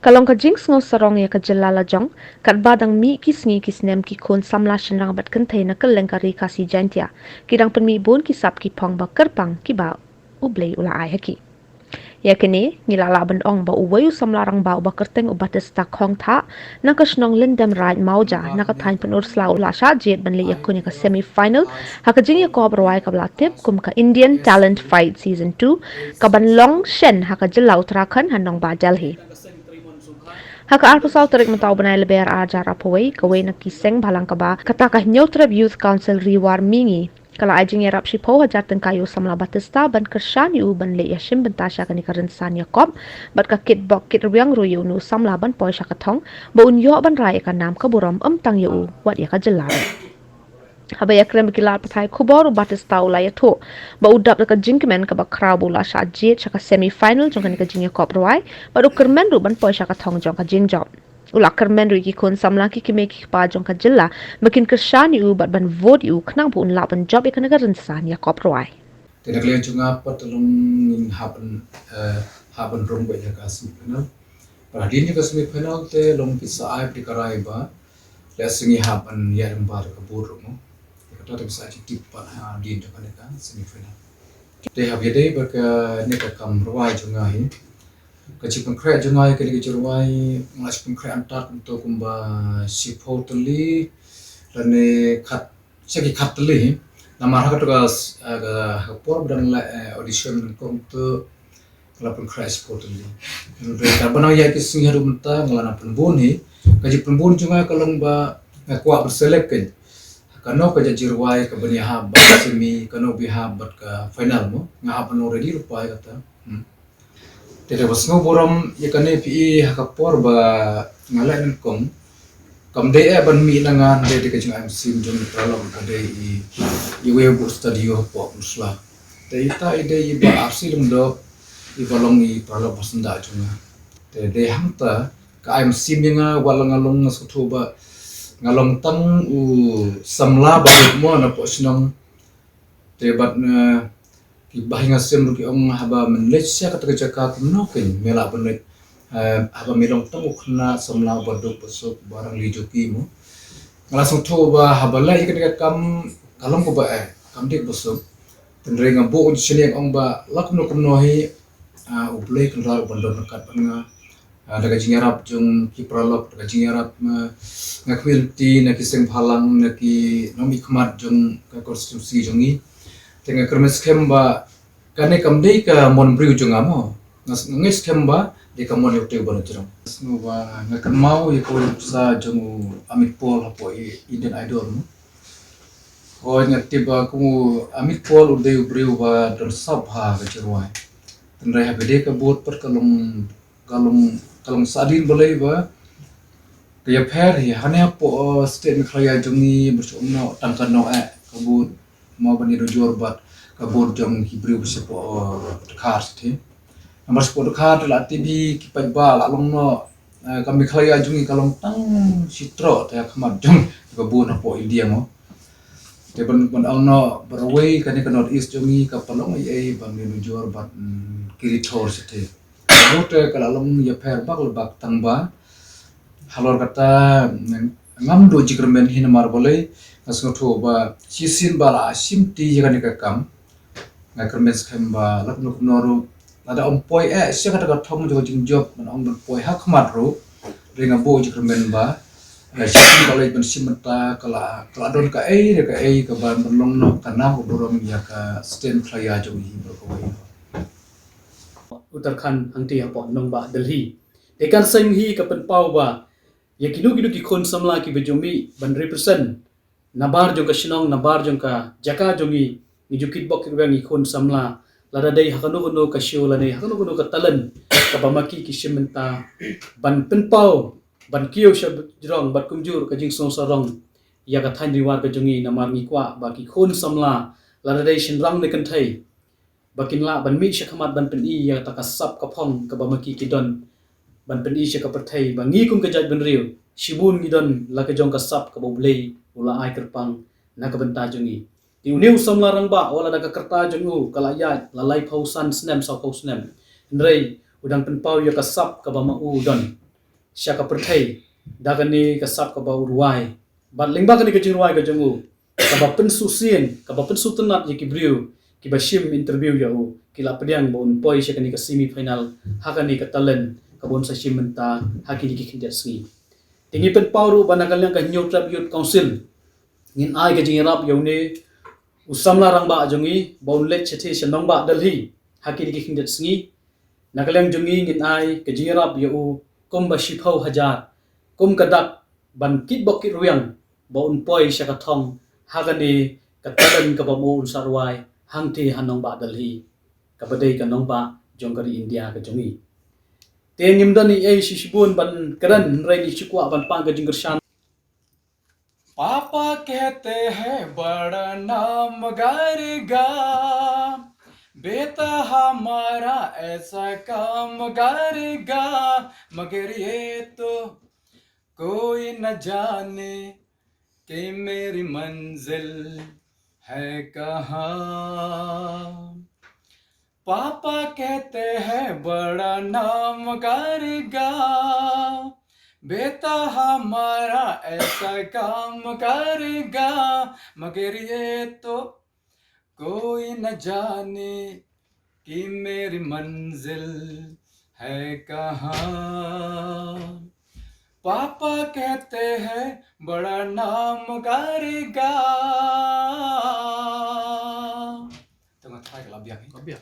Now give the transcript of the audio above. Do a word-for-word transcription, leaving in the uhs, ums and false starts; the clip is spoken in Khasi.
Ka long ka jingsngew sarong ïa ka jylla lajong, katba dang mih ki sngi ki snem ki khun samla shynrang bad kynthei na kylleng ka ri Khasi Jaintia ki dang pynmih bun ki sap ki phong ba kyrpang kiba U Blei u la ai ha ki. Ïa kine ngi la lah ban ong ba uwei u samla rangbah uba kyrteng u Batista Khongthah na ka shnong Lyndemraij Mawja na ka thaiñ Pynursla u la shah jied ban leit ïakhun ïa ka semi final ha ka jingïakop rwai kaba la tip kum ka Indian Talent Fight Season two, kaban long shen ha ka jylla Uttarakhand ha nongbah Delhi. Ha ka arphew saw tarik mynta u bnai Lber ar hajar arphew wei, kawei na ki seng bhalang kaba kata ka Hynñiewtrep Youth Council Ri War Mihngi ka la ai jingïarap shiphew hajar tyngka ïa u samla Batista ban kyrshan ïa u ban leit ïashim bynta sha kane ka rynsan ïakop, bad ka kitbok kitrwiang ruh ïa une u samla ban poi sha ka thong ba un ïoh ban rah ïa ka nam ka burom ym tang ïa u wat ïa ka jylla ruh. Haba ïakren bad ki lad pathai khubor, u Batista u la ïathuh ba u dap da ka jingkmen kaba khraw ba u la shah jied sha ka semi final jong kane ka jingïakop rwai bad u kyrmen ruh ban poi sha ka thong jong ka jingjop. U la kyrmen ruh ïa ki khun samla, ki kmie ki kpa jong ka jylla ba kin kyrshan ïa u bad ban vote ïa u khnang ba un lah ban jop ïa kane ka rynsan ïakop rwai. Te na ka liang jong nga pat te long ngin hap ban, eh, hap ban rung beit ïa ka semi final. Bad hadien ïa ka semi final te long pisa ai bad ka rai ba lehse ngi hap ban ïaid lyngba da ka vote ruh mo. Ïa kata te pisa ai jingtip pat hadien jong kane ka semi final. Te hap ïadei bad kane ka kam rwai jong nga hi. Ka jingpynkhreh jong nga ïa kane ka jingrwai, nga la jingpynkhreh antad kumto kumba shiphew tylli lane khat, sha ki khat tylli. Namar ha kato ka, eh, ka, ka por ba dang leh, eh, audition kumto nga la pynkhreh shiphew tylli. Hynrei kaba nang ïaid ki sngi haduh mynta nga la nang pynbun hi. Ka jingpynbun jong nga ka long ba nga kwah ban select kein kano ka jait jingrwai kaban ïahap bad ka semi, kano ba ïahap bad ka final mo. Nga hap ban long ready lypa ïa kata. Hmm. Te da ba sngew burom ïa kane phi i ha ka por ba nga leh nyngkong. Kam dei eh ban mih na nga, dei da ka jingai mynsiem jong i paralok, ka dei i, iwei ba studio hapoh Pynursla. Te ita i dei i Bah R C Lyngdoh, iba long i paralok ba syndah jong nga. Te dei hangta ka ai mynsiem ïa nga, wat la nga long, nga sngewthuh ba nga long tang u samla ba duk mo napoh shnong. Te bad, eh, ki bahaïing hasem ruh ki ong haba men leit sha kata ka jaka kumno kein me lah ban leit, eh, haba me long tang u khynnah samla ba duk ba suk ba rangli juki mo. Nga la sngewthuh ba haba leh ïa kane ka kam ka long kaba eh, kam dei kaba suk. Hynrei nga buh jingshaniah ong ba la kumno kumno hi, ah, U Blei u kynrad ban don ryngkat bad nga. Ah, da ka jingïarap jong ki paralok, da ka jingïarap, ah, na ka community, na ki seng bhalang, na ki nongmihkhmat jong ka constituency jong ngi. Te nga kyrmen skhem ba kane kam dei ka mon briew jong nga mo. Nga s-, nga ngeit skhem ba dei ka mon ïa uta uba nongïalam. Sngewbha nga kynmaw ïa ka ïing nuksa jong u Amit Paul hapoh i Indian Idol mo. Hooid, nga tip ba kum u Amit Paul u dei u briew ba don sap ha ka jingrwai. Hynrei haba dei ka vote pat ka long, ka long, ka long sah dien balei ba ka ïapher hi, hangne hapoh, uh, state Meghalaya jong ngi, ba shu ong noh tang ka noh eh ka vote, mo ban ïa nujor bad ka vote jong ki briew ba shapoh, uh, Dkhar shatei. Namar shapoh Dkhar te la tip hi ki paidbah la long noh, eh, ka Meghalaya jong ngi ka long tang shi troh te ha khmat jong ka bun hapoh India mo. Te ban, ban ong noh baroh kawei kane ka North East jong ngi ka pynlong ei ei ban ïa nujor bad, mm, ki rithor shatei. Ka mut te ka la long ïapher bak la bak tang ba halor kata, mm, ngam duh jingkyrmen hi namar balei nga sngewthuh ba shisien ba la shim ti ïa kane ka kam. Nga kyrmen skhem ba la kumno kumno ruh lada ym poi eh sha kata ka thong jong ka jingjop ban ong ban poi ha khmat ruh. Hynrei nga buh jingkyrmen ba, eh, shisien ba leit ban shim bynta ka la, ka la don kaei re kaei kaba ban long noh ka nam ka burom ïa ka state Meghalaya jong ngi baroh kawei. Uttarakhand hangtei hapoh nongbah Delhi. Te kan seng hi ka pynpaw ba ïa kino kino ki khun samla kiba ju mih ban represent nabar jong ka shnong, nabar jong ka jaka jong ngi, ngi ju kitbok kitrwiang, ngi khun samla, lada dei ha kano kano ka show lane ha kano kano ka talent kaba ma ki ki shim bynta ban pynpaw, ban kiew sha jrong bad kumjuh ka jingsngew sarong ïa ka thaiñ Ri War ka jong ngi, namar ngi kwah ba ki khun samla, lada dei shynrang ne kynthei, ba kin lah ban mih sha khmat ban pyni ïa kata ka sap ka phong kaba ma ki ki don, ban pyni sha ka pyrthei ba ngi kum ka jaitbynriew shibun ngi don la ka jong ka sap kaba U Blei u la ai kyrpang na ka bynta jong ngi. Te une u samla rangbah, wat la da ka rta jong u ka la ïaid la laiphew san snem, sawphew snem, hynrei u dang pynpaw ïa ka sap kaba ma u u don. sha ka pyrthei da kane ka sap kaba u rwai. Bad lyngba kane ka jingrwai ka jong u, kaba pynshisien, kaba pynshitom ïa ki briew kiba shim interview ïa u, ki la pdiang ba un poi sha kane ka semi final ha kane ka talent kaba un sa shim mynta ha kine ki khyndiat sngi. Te ngi pynpaw ruh ba na ka liang ka Hynñiewtrep Youth Council ngin ai ka jingïarap ïa une u samla rangbah jong ngi ba un leit shathie sha nongbah Delhi ha kine ki khyndiat sngi. Na ka liang jong ngi ngin ai ka jingïarap ïa u kumba shiphew hajar kum ka dak ban kit bok kit rwiang ba un poi sha ka thong ha kane ka talent kaba mo un sa rwai hangthie ha nongbah Delhi, kaba dei ka nongbah jong ka ri India ka jong ngi. Te ngim don ei ei shibun ban kren, hynrei ngi shu kwah ban pan ka jingkyrshan. पापा कहते हैं बड़ा नाम करेगा, बेटा हमारा ऐसा काम करेगा, मगर ये तो कोई न जाने कि मेरी मंजिल है कहाँ। पापा कहते हैं बड़ा नाम करेगा, बेटा हमारा ऐसा काम करेगा, मगर ये तो कोई न जाने कि मेरी मंजिल है कहाँ। पापा कहते हैं बड़ा नाम करेगा। Tengah try kalau biar ni. Biar.